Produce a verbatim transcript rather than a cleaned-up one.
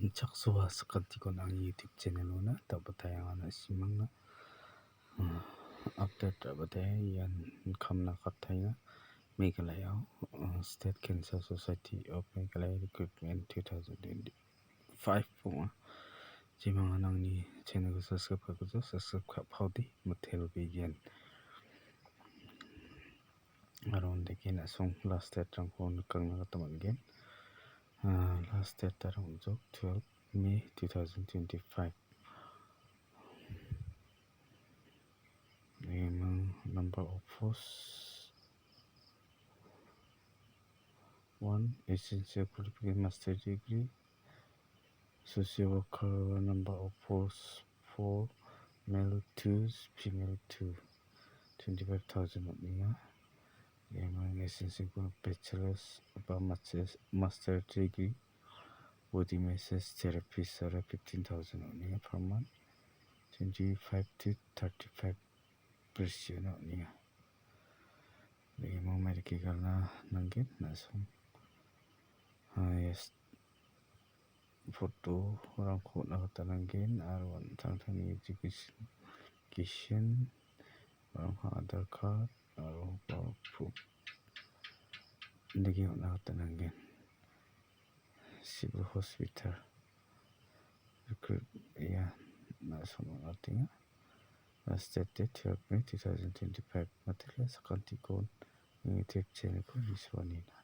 Chaksoa sakantikon angni YouTube channel-ona dabatayangana simangna, ah, update dabataya ian kamna kataenga. Meghalaya, ah, State Cancer Society of Meghalaya Recruitment two thousand twenty-five ong·a. Jemangan angni channel-ko subscribe ka·gija, subscribe ka·paode mitelbegian. Aro undake na·song last date-rangko nikangna gita man·gen. Ah, last date-ara ong·jok twelve May two thousand twenty-five. Ian number of post one, essential qualification master degree, social worker number of post four, male two, female two, twenty-five thousand ong·enga. Ian essential bachelor's ba masters, master degree, body massage therapist-ara fifteen thousand ong·enga per month, twenty-five to thirty-five percent ong·enga. Ian medical-rangna nanggen na·song. Ah, yes. Photo-rangko on·na gita nanggen aro an·tangtangni education, education, aro Aadhaar card aro proof indake on·na gita nanggen. Civil Hospital recruit ia na·song ong·atenga. Last date twelve May two thousand twenty-five. Matile sakantikon YouTube channel-ko risoanina.